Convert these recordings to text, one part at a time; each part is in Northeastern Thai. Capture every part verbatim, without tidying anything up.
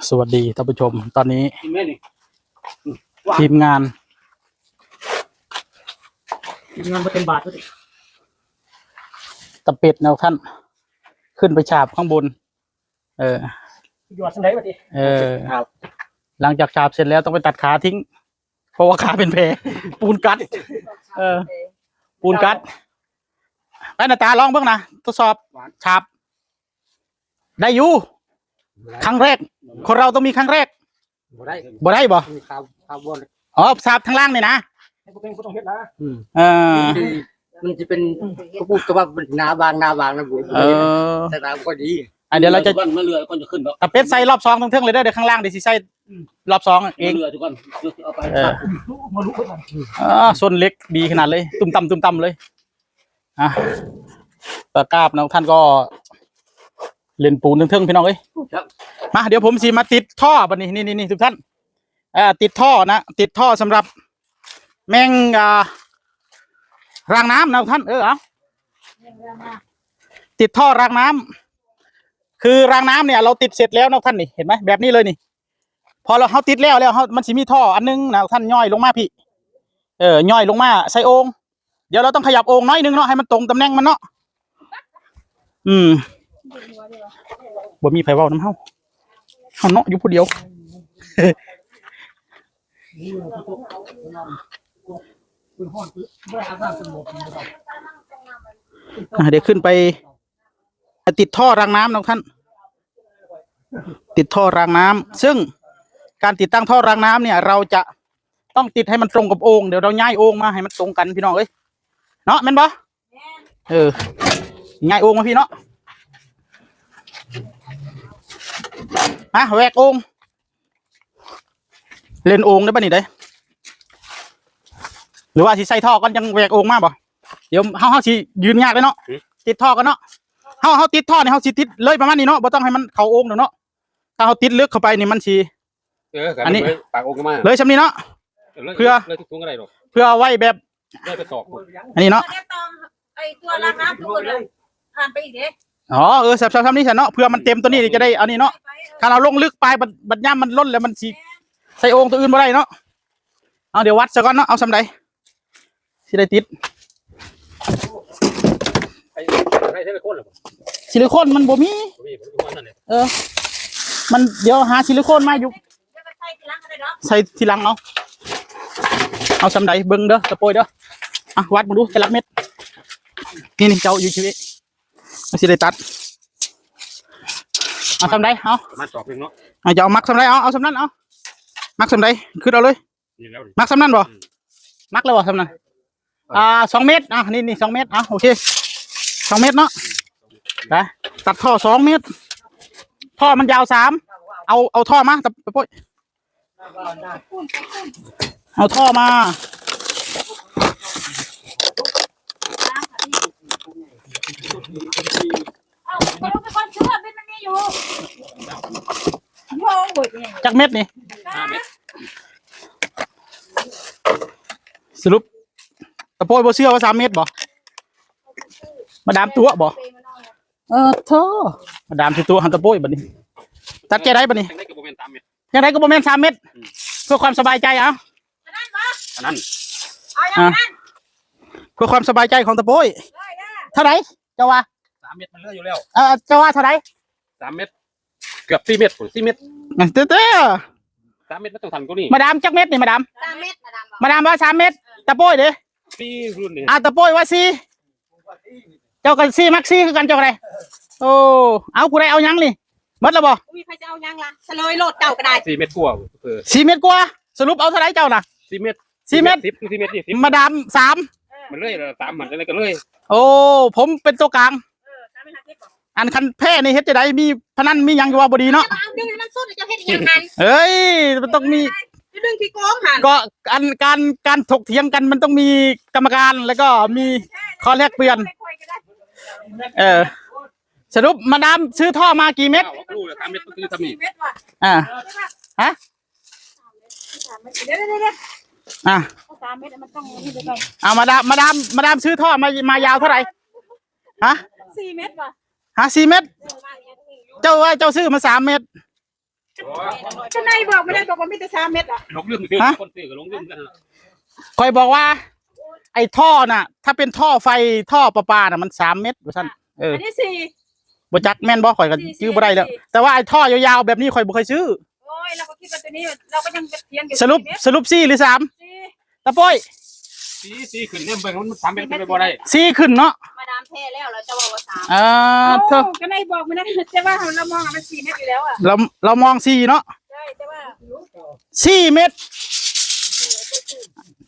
สวัสดีท่านผู้ชม ตอนนี้ กินไหมนี่ ทีมงาน กินเงินมาเต็มบาทก็ดิ ตะเป็ดแนวท่าน ขึ้นไปฉาบข้างบน เออ หยอดทางไหนมาดิ เออ ครับ หลังจากฉาบเสร็จแล้วต้องไปตัดขาทิ้ง เพราะว่าขาเป็นแผล ปูนกัด เออ ปูนกัด ไปหน้าตาลองเบิ่งนะ ทดสอบฉาบ ได้อยู่ ครั้งแรก คนเราต้องมีครั้งแรก บ่ได้ บ่ได้บ่ มีข่าวข่าวบ่อน อ๋อฉาบทางล่างนี่นะ ให้พวกเป็นผู้ต้องเฮ็ดนะ เออ มันจะเป็นก็พูดกับว่าหนาบางหนาบางนะบุญ เออ แต่ตามก็ดี อ่ะเดี๋ยวเราจะ มันเรือก่อนจะขึ้นดอก ตะเป็ดใส่รอบสองทั้งเทิงเลยเด้อ เดี๋ยวข้างล่างเดี๋ยวสิใส่รอบสองเอง เรือทุกคนเดี๋ยวเอาไป เออ มารู้กัน อ่าส้นเล็กดีขนาดเลย ตุ้มต่ำตุ้มต่ำเลย อ่ะตะกร้าบนะท่านก็ เล่นปูนเทิงๆพี่น้องเอ้ย ครับ มาเดี๋ยวผมสิมาติดท่อบัดนี้ นี่นี่นี่ทุกท่าน เอ่อติดท่อนะ ติดท่อสำหรับ แมงอ่ารางน้ำนะท่าน เออเอาติดท่อรางน้ำคือรางน้ำเนี่ย เราติดเสร็จแล้วนะท่านนี่ เห็นไหมแบบนี้เลยนี่ พอเราเขาติดแล้วแล้วเขามันสิมีท่ออันนึงนะท่าน ย่อยลงมาพี่ เออย่อยลงมาใส่โอ่ง เดี๋ยวเราต้องขยับโอ่งน้อยนึงเนาะ ให้มันตรงตำแหน่งมันเนาะ อืมบ่มีไผเว้านำเฮา เฮาเนาะอยู่ผู้เดียว อ่ะเดี๋ยวขึ้นไป ติดท่อรางน้ำนะท่าน ติดท่อรางน้ำซึ่งการติดตั้งท่อรางน้ำเนี่ย เราจะต้องติดให้มันตรงกับโอ่ง เดี๋ยวเราย้ายโอ่งมาให้มันตรงกันพี่น้องเอ้ย เนาะแม่นบ่ เออ ย้ายโอ่งมาพี่เนาะ มาแหวกโอ่ง เล่นโอ่งได้ปะนี่ได้ หรือว่าสิใส่ท่อก่อนจังแหวกโอ่งมาบ่ เดี๋ยวเฮาเฮาสิยืนยากเลยเนาะ ติดท่อกันเนาะ เฮาเฮาติดท่อนี่เฮาสิติดเลยประมาณนี้เนาะ บ่ต้องให้มันเข้าโอ่งดอกเนาะ ถ้าเฮาติดลึกเข้าไปนี่มันสิ เอออันนี้ปากองมา เลยซำนี้เนาะ เพื่อเลยทุกถุงอะไรหรอก เพื่อเอาไว้แบบ เลยไปตอก อันนี้เนาะ ไอ้ตัวราคาทุกคนเลยผ่านไปอีกเด้ อ๋อเออซำๆๆนี่ซะเนาะ เพื่อมันเต็มตัวนี้จะได้อันนี้เนาะ ถ้าเราลงลึกไปบัดบัดยามมันล้นแล้วมันสิใส่โอ่งตัวอื่นบ่ได้เนาะ เอาเดี๋ยววัดซะก่อนเนาะ เอาซำใดสิได้ติด ให้ให้เส้นโคนเลย ซิลิโคนมันบ่มี มีผมนั่นเลย เออ มันเดี๋ยวหาซิลิโคนมาอยู่ เดี๋ยวก็ใส่ทีหลังก็ได้เนาะ ใส่ทีหลังเอา เอาซำใดเบิ่งเด้อตะโปยเด้อ อ่ะวัดมาดูแต่ละเม็ด นี่นี่เจ้าอยู่ชีวิตมันสิได้ตัด เอาซำใดเอา ประมาณสองหนึ่งเนาะ เอาจะเอามักซำใดเอา เอาซำนั้นเอา มักซำใดคือเอาเลย นี่แล้ว มักซำนั้นบ่ มักแล้วบ่ซำนั้น อ่าสองเมตร อ่ะนี่นี่สองเมตร อ่ะโอเค สองเมตรเนาะ ไป ตัดท่อสองเมตร ท่อมันยาวสาม เอาเอาท่อมาตะตะโปยเอาท่อมา เอาก็รู้เป็นคนเชื่อเป็นมันมีอยู่โยงหมดเนี่ย จักเมตรนี่ สรุปตะโปยบ่เชื่อว่าสามเมตรบ่ มาดามตัวบ่ เออโธ่ มาดามสิตัวหันตะโปยบัดนี้ ตัดใจได้บัดนี้ ยังได้กับโมเมนต์สามเมตร ยังไงก็บ่แม่นสามเมตร เพื่อความสบายใจเอา อันนั้น เอาอย่างนั้น เพื่อความสบายใจของตะโปย เลยนะ เท่าไหร่เจ้าว่า สามเมตรมันเลื่อยอยู่แล้ว เออเจ้าว่าเท่าไหร่ สามเมตร เกือบสี่เมตรสี่เมตร เต้เต้ สามเมตรไม่ต้องทันก็นี่ มาดามจักเมตรนี่มาดาม สามเมตรมาดาม มาดามว่าสามเมตร ตะโปยเด้ สี่รุ่นนี่ อ่าตะโปยว่าสี่ เจ้าก็สี่มักสี่คือกันเจ้าก็ได้ โอ้ เอากูได้เอายังนี่หมดแล้วบ่ อุ้ยใครจะเอายังล่ะเฉลยโลดเก่าก็ได้ สี่เมตรกว่าเออ สี่เมตรกว่า สรุปเอาเท่าไหร่เจ้าน่ะ สี่เมตร สี่เมตร สิบสี่เมตรยี่สิบ มาดามสาม มันเลื่อยสามมันอะไรก็เลื่อย โอ้ ผมเป็นตัวกลาง เออสามเมตรห้าสิบบอก อันคันแพ้นี่เฮ็ดจะได้มีพนันมีหยังอยู่ว่าบ่ดีเนาะ จะมาเอาดึงให้มันสุดจะเฮ็ดอีหยังหัน เฮ้ย มันต้องมี จะดึงขี้โกงหัน ก็อันการการถกเถียงกันมันต้องมีกรรมการแล้วก็มีข้อแลกเปลี่ยน ไม่ค่อยก็ได้ เออ สรุปมาดามซื้อท่อมากี่เมตร รู้เลยสามเมตรก็คือทำนี่ สี่เมตรว่ะ อ่า ฮะ สามเมตรเดี๋ยวเดี๋ยวเดี๋ยว อ่ะ สามเมตรมันต้องนี่เดี๋ยวก่อน เอามาดามมาดามมาดามซื้อท่อมามายาวเท่าไหร่ ฮะ สี่เมตรว่ะ ฮะสี่เมตร เจ้าว่าเจ้าซื้อมาสามเมตร เจ้านายบอกมาแล้ว บอกว่ามีแต่สามเม็ดอ่ะ หลงลืมซื้อ ฮะ คนซื้อก็หลงลืมกันนั่นล่ะ ข่อยบอกว่า ไอ้ท่อน่ะ ถ้าเป็นท่อไฟ ท่อประปาน่ะ มันสามเม็ดว่าซั่น เออ อันนี้สี่ บ่จักแม่นบ่ ข่อยก็ สี่ จื้อบ่ได้แล้ว สี่ แต่ว่าไอ้ท่อยาวๆแบบนี้ข่อยบ่เคยซื้อ โอ้ย เราก็คิดว่าตัวนี้ เราก็ยังเถียงอยู่ สรุป สี่เม็ด สรุปสี่หรือสาม สี่ ตาโป้ย สี่ สี่ขึ้นเนี่ย เบิ่งมันสามเม็ดเป็นไปบ่ได้ สี่ขึ้นเนาะ มาดามแท้แล้ว เราจะบอกว่าสาม อ่า เอ้า เธอ ก็นายบอกมาแล้ว แต่ว่าเรามองอ่ะ มันสี่เม็ดอยู่แล้วอ่ะ เรา เรามองสี่เนาะ ใช่ แต่ว่า สี่เม็ด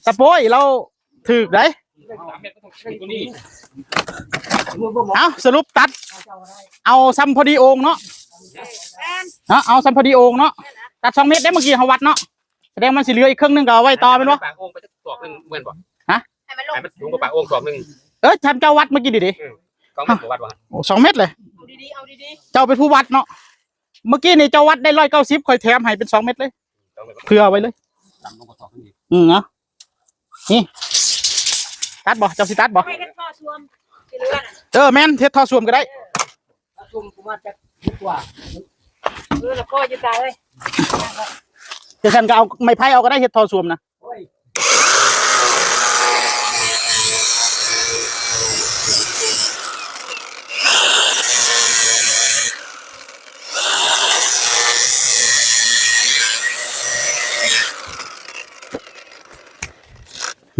ตาโป้ย เราถืกได้ สามเม็ดก็ต้องขึ้นตัวนี้ เอา สรุปตัด เอาซ้ำพอดีโอ่งเนาะ แม่น เนาะ เอาซ้ำพอดีโอ่งเนาะ ตัดสองเม็ดได้ เมื่อกี้เขาวัดเนาะ แสดงมันสิเหลืออีกครึ่งหนึ่งก็เอาไว้ต่อแม่นบ่ ปากโอ่งไปสักศอกหนึ่งแม่นบ่ ฮะ ให้มันลง ให้มันสูงกว่าปากโอ่งศอกหนึ่ง เออ ท่านเจ้าวัดเมื่อกี้นี่ดิ อืม สองเม็ดบ่วัดวะ โอ้ สองเม็ดเลย เอาดีๆ เอาดีๆ เจ้าเป็นผู้วัดเนาะ เมื่อกี้นี่เจ้าวัดได้ร้อยเก้าสิบ ข่อยแถมให้เป็นสองเม็ดเลย สองเม็ด เผื่อไว้เลย ต่ำลงกว่าศอกหนึ่งอีก อืม เนาะ นี่ ตัดบ่ เจ้าสิตัดบ่ ไม่เฮ็ดท่อส้วม สิเหลือน่ะ เออ แม่น เฮ็ดท่อส้วมก็ได้ ส้วมกูมาจากดีกว่า เออ แล้วก็อยู่ตายเลย เดี๋ยวฉันก็เอาไม้ไผ่เอาก็ได้ เฮ็ดท่อส้วมนะ โอ้ย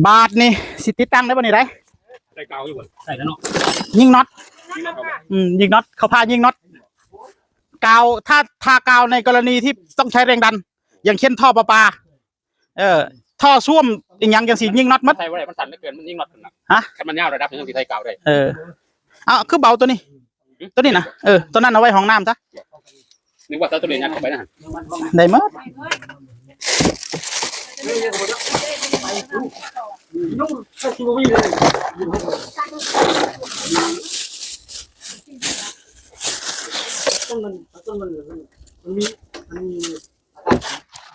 บาดนี่ สิติดตั้งได้บ่นี่ได้ ได้กาวอยู่บ่ ได้แล้วเนาะ ยิงน็อต ยิงน็อตเข้าไป อืม ยิงน็อต เขาพายิงน็อต กาว ถ้า ทากาวในกรณีที่ต้องใช้แรงดัน อย่างเช่นท่อประปา เออ ท่อส้วมอีหยังจังสิยิงน็อตหมด ใส่บ่ได้ มันสั้นเหลือเกิน มันยิงน็อตขึ้นน่ะ ฮะ คันมันยาวระดับหนึ่งต้องสิใส่กาวได้ เออ เอา คือเบาตัวนี้ หืม ตัวนี้นะ เออ ตัวนั้นเอาไว้ห้องน้ำซะ นึกว่าเอาตัวนี้ยัดเข้าไปนะ ได้หมด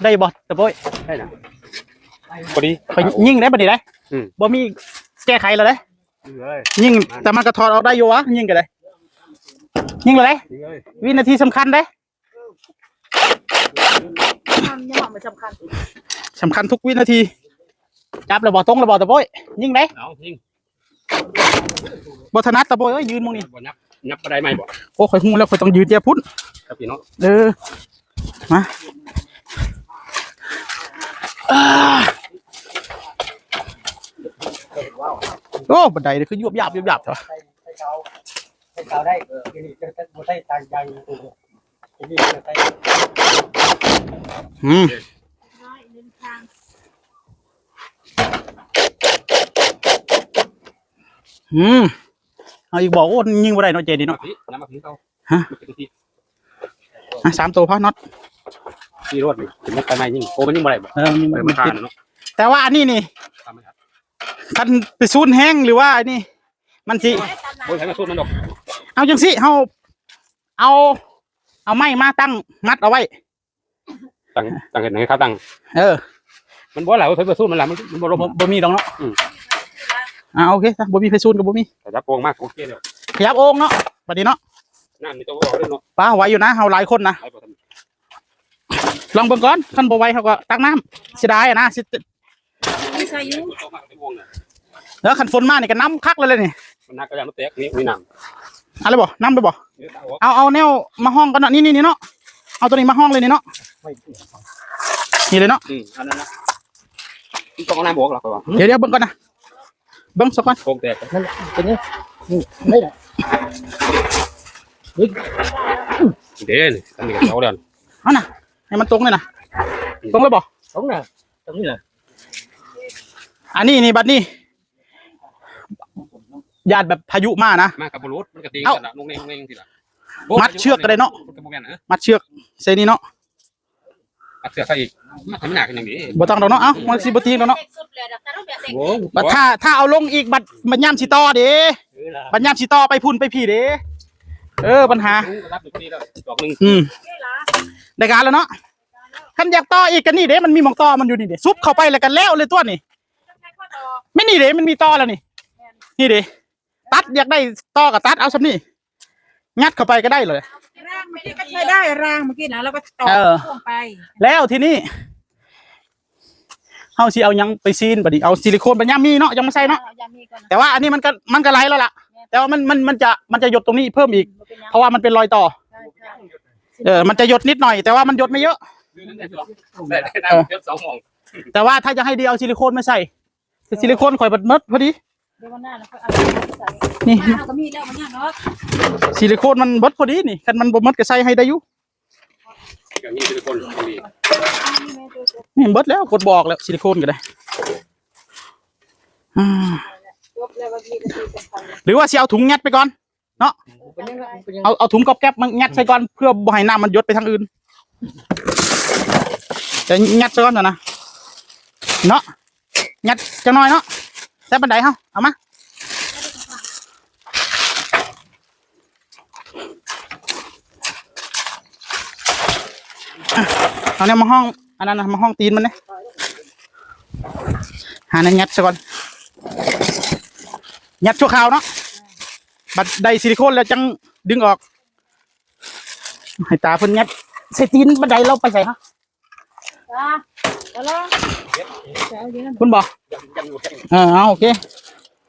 ได้บ่ตะโป้ย ได้นะ พอดี ข่อยยิงได้บ่นี่ได้ อืม บ่มีแก้ไขแล้วเด้ ยิงเลย ยิง แต่มันก็ถอดออกได้อยู่วะ ยิงก็ได้ ยิงเลยเด้ ยิงเลย วินาทีสำคัญเด้ มันยังมันสำคัญ สำคัญทุกวินาที จับแล้วบ่ ตรงแล้วบ่ตะโป้ย ยิงเด้ เอายิง บ่ถนัดตะโป้ยเอ้ย ยืนมองนี่ บ่ยับ ยับบ่ได้ไหมบ่ โอ้ ข่อยฮู้แล้ว ข่อยต้องยืนแจพุ้น ครับพี่น้อง เออ มา อ่า โอ้ บันไดนี่คือยวบยาบยวบยาบเถอะ ให้เขา ให้เขาได้ เออ ทีนี้จะบ่ได้ตายใจ ทีนี้จะได้ อืม อืม เอาอีกบ่ โอ้ ยิงบ่ได้เนาะเจดีเนาะ น้ำมาถึงเขา ฮะ มาถึงที่ อ่ะ สามตัวพอน็อต ที่รถนี่ ถึงมันไปไหมยิง โอ้ มันยิงบ่ได้บ่ เออ มันยิง เออ มัน มัน ติด คาเนาะ แต่ว่าอันนี้นี่ ทำไมครับ คันไปซูนแฮงหรือว่าอันนี้ มันสิ โอ้ย ใครมาซูนมันดอก เอาจังสิ เฮา เอา เอาไม้มาตั้งมัดเอาไว้ ตั้ง ตั้งเฮ็ดหยังครับตั้ง เออ มันบ่หลายว่าไผบ่สู้มันล่ะ มัน มันบ่ลบ บ่ บ่มีดอกเนาะ อืม อ่า โอเคซะ บ่มีไผสู้ก็บ่มี ขยับโอ่งมาก โอเคแล้ว ขยับโอ่งเนาะ บัดนี้เนาะ น้ำนี่ต้องเอาเลยเนาะ ป้า ไหวอยู่นะ เฮาหลายคนนะ ไหวบ่ทัน ลองเบิ่งก่อน คันบ่ไหวเฮาก็ตักน้ำ เสียดายอะนะ สิ มีใส่อยู่ โอ่งมากเป็นโอ่งน่ะ แล้วคันฝนมานี่ก็น้ำคักเลยเลยนี่ มันหนักก็ยังมันแตก นี่ นี่น้ำ อะไรบ่ น้ำไปบ่ เอา เอาแนวมาห้องกันเนาะ นี่ นี่ นี่เนาะ เอาตัวนี้มาห้องเลยนี่เนาะ นี่เลยเนาะ อืม อันนั้นนะ มันต้องเอาน้ำออกหรอกก่อน เดี๋ยว เดี๋ยวเบิ่งก่อนนะ เบิ่งซะก่อน โป่งแตก นั่นแหละ ตัวนี้ นี่ นี่แหละ เดี๋ยวนี่ อันนี้ก็เอาแล้ว เอานะ ให้มันตรงเลยนะ ตรงเลยบ่ ตรงน่ะ ตรงนี้น่ะ อันนี้นี่ บัดนี้ ย่านแบบพายุมานะ มากับบ่รถ มันก็ตี เอ้า กันน่ะ ลงเน่งลงเน่งสิล่ะ มัดเชือกก็ได้เนาะ มันก็บ่แม่นนะ มัดเชือกใส่นี่เนาะ มัดเชือกใส่อีก มันทำหนักอย่างนี้ บ่ต้องดอกเนาะ เอ้า มันสิบ่ตีดอกเนาะ โอ้ บัดถ้า ถ้าเอาลงอีก บัด บัดยามสิต่อเด้ เออล่ะ บัดยามสิต่อไปพุ่นไปพี้เด้ เออ ปัญหา ลุงก็รับอยู่ที่แล้ว ดอกหนึ่ง อืม ได้การแล้วเนาะ คันอยากต่ออีกก็นี่เด้ มันมีหม่องต่อมันอยู่นี่เด้ ซุบเข้าไปแล้วก็แล้วเลยตัวนี่ ไม่นี่เด้ มันมีต่อแล้วนี่ นี่เด้ ตัดอยากได้ต่อก็ตัดเอาส่ำนี่ งัดเข้าไปก็ได้เลย รางเมื่อกี้ก็ใช้ได้รางเมื่อกี้นะเราก็ต่อ เออ พ่วงไป แล้วทีนี้เฮาสิเอาหยังไปซีนบัดนี้ เอาซิลิโคนบัดยามมีเนาะ ยังไม่ใส่เนาะ ออยังมีก่อนนะ แต่ว่าอันนี้มันก็ มันก็ไหลแล้วล่ะ แต่ว่ามัน มัน มันจะ มันจะหยดตรงนี้เพิ่มอีก เพราะว่ามันเป็นรอยต่อ ใช่ใช่ เออ มันจะหยดนิดหน่อย แต่ว่ามันหยดไม่เยอะ ได้ได้น้ำเยอะสองหม่อง แต่ว่าถ้าจะให้ดีเอาซิลิโคนมาใส่ แต่ซิลิโคนข่อยบัดหมดพอดี เดี๋ยววันหน้าเราค่อยเอา นี่ หน้าเราก็มีแล้วมันเนี่ยเนาะ ซิลิโคนมันหมดพอดีนี่ คันมันบ่หมดก็ใส่ให้ได้อยู่ อย่างนี้เป็นคนดี นี่หมดแล้ว กดบอกแล้ว ซิลิโคนก็ได้ อ่า จบแล้ววันนี้ก็คือสำคัญ หรือว่าสิเอาถุงยัดไปก่อน เนาะ เอา เอาถุงก๊อบแก๊บมายัดใส่ก่อน เพื่อบ่ให้น้ำมันหยดไปทางอื่น จะยัดใส่ก่อนนะ เนาะ ยัดจังหน่อยเนาะ ใส่บันไดเฮา เอามา เอาเนี่ยมาห้อง อันนั้นนะ มาห้องตีนมันเนี่ย หาเนี่ยยัดใส่ก่อน ยัดชั่วคราวเนาะ บัดได้ซิลิโคนแล้วจังดึงออก ให้ตาเพิ่นยัดใส่ตีนบันไดเราไปใส่ฮะ จ้าแล้วลองแถวเดียว คุณบอก เออ เอา โอเค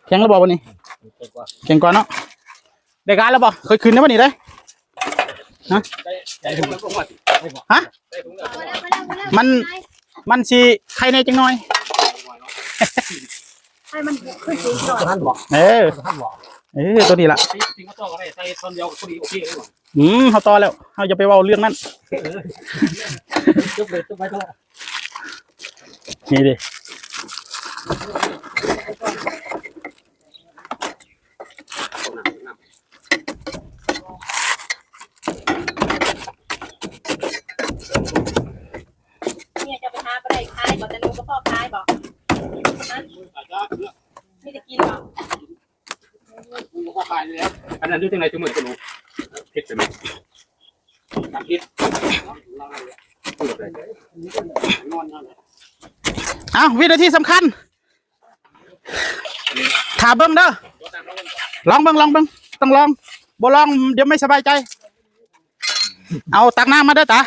แข็งแล้วบอกวันนี้ แข็งก่อนเนาะ ได้การแล้วบอก เคยคืนได้ปะนี่ได้ ฮะ ฮะ มัน มันสิไข่ในจังหน่อย ให้มันขึ้นสูงหน่อย เออ เออ ตัวนี้ละ จริงๆก็ต้องอะไรใส่ตอนเดียวก็พอดีโอเคเลยว่ะ อืมเขาต่อแล้วเขาจะไปเว้าเรื่องนั้น จุ๊บเลยจุ๊บไปก็ นี่ดิ เนี่ยจะไปหาอะไรขายบอกจะรู้ก็พ่อขายบอกนะไม่ได้กินหรอก กูก็ขายแล้วอันนั้นอยู่ที่ไหนจุ๊บเหมือนกันรู้ผิดใช่ไหมทำผิด อ้าววินาทีสำคัญ ถามเบิ่งเด้อ ลองเบิ่งลองเบิ่งต้องลอง บ่ลองเดี๋ยวไม่สบายใจ เอาตักน้ำมาเด้อตา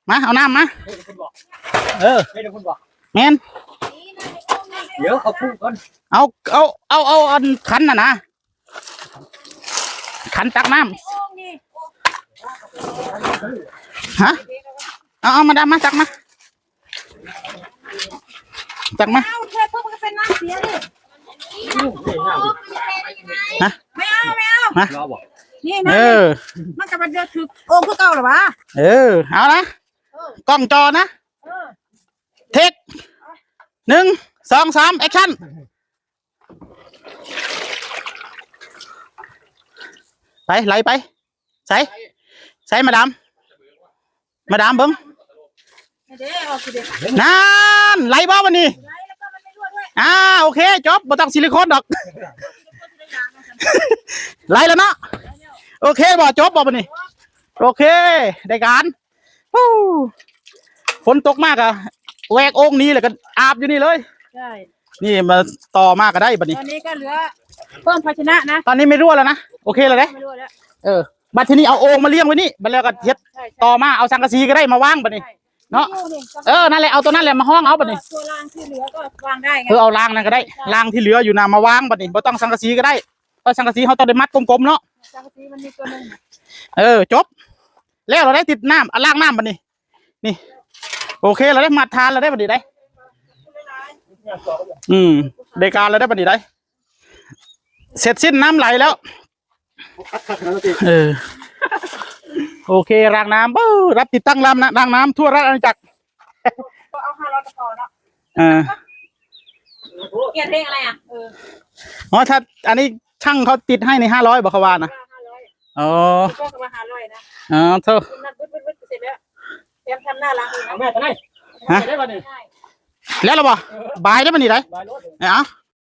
มา เอาน้ำมา เออ ไม่ได้คุณบอก แมน เดี๋ยวเขาพูดก่อน เอา เอา เอา เอาอันขันน่ะนะ ขันตักน้ำฮะ เอา เอามาดามมาตักมา ตักมา เอาเทปุ๊บมันก็เป็นน้ำเสียเลย ฮะ ไม่เอาไม่เอา ฮะ รอบอก นี่ เอ นะ อ มันกำลังเดือดถึกโอ่งคือเก่าหรอวะ เออ เอานะ เออ กล้องจอนะ เออ เทคหนึ่งสองสามแอคชั่น ไปไหลไป ใส่ ใส่มาดาม มาดามเบิ่ง เดี๋ยวเอาสิเดี๋ยว นั่นไหลบ่วันนี้ ไล่แล้วก็มันไม่รั่วด้วย อ่า โอเค จบบ่ต้องซิลิโคนดอก ไหลแล้วเนาะ โอเคบ่จบบ่วันนี้ โอเค ได้การฮู้ฝนตกมากอะแหวกโอ่งนี้แล้วก็อาบอยู่นี่เลย ใช่ นี่มาต่อมาก็ได้บัดนี้ ตอนนี้ก็เหลือเพิ่มภาชนะนะ ตอนนี้ไม่รั่วแล้วนะ โอเคแล้วเด้ ไม่รั่วแล้ว เออ บัดทีนี้เอาโอ่งมาเลี้ยงไว้นี่ บัดแล้วก็เฮ็ด ใช่ใช่ ต่อมาเอาสังกะสีก็ได้มาวางบัดนี้ ใช่ เนาะ นี่นี่ เออ นั่นแหละ เอาตัวนั่นแหละมารองเอาบัดนี้ ตัวรางที่เหลือก็วางได้ไง เออ เอารางนั่นก็ได้ รางที่เหลืออยู่นะมาวางบัดนี้ บ่ต้องสังกะสีก็ได้ เพราะสังกะสีเขาต้องได้มัดกลมๆเนาะ สังกะสีมันมีตัวหนึ่ง เออ จบ แล้วเราได้ติดน้ำอ่ะล้างน้ำบัดนี้ นี่ โอเค เราได้มาทานเราได้บัดนี้ได้ อืม ได้การเราได้บัดนี้ได้ เสร็จสิ้นน้ำไหลแล้ว เออ โอเค รางน้ำ เบ้อ รับติดตั้งรางน้ำ รางน้ำทั่วราชอาณาจักร ก็เอาห้าร้อยก็พอเนาะ เออ เปลี่ยนเพลงอะไรอ่ะ เออ อ๋อ ถ้า อันนี้ช่างเขาติดให้ในห้าร้อยบอกเขาว่านะ ห้าร้อย อ๋อ ก็ประมาณห้าร้อยนะ อ๋อ เท่า คุณนัดบึ๊ดบึ๊ดบึ๊ดเสร็จแล้วเตรียมทำหน้าล้างอีกนะ เอาแม่ตัวไหน ฮะ ได้ป่ะนี่ ใช่ แล้วเหรอบ่บ่ายได้ปะนี่ได้ บายรถ เอ้า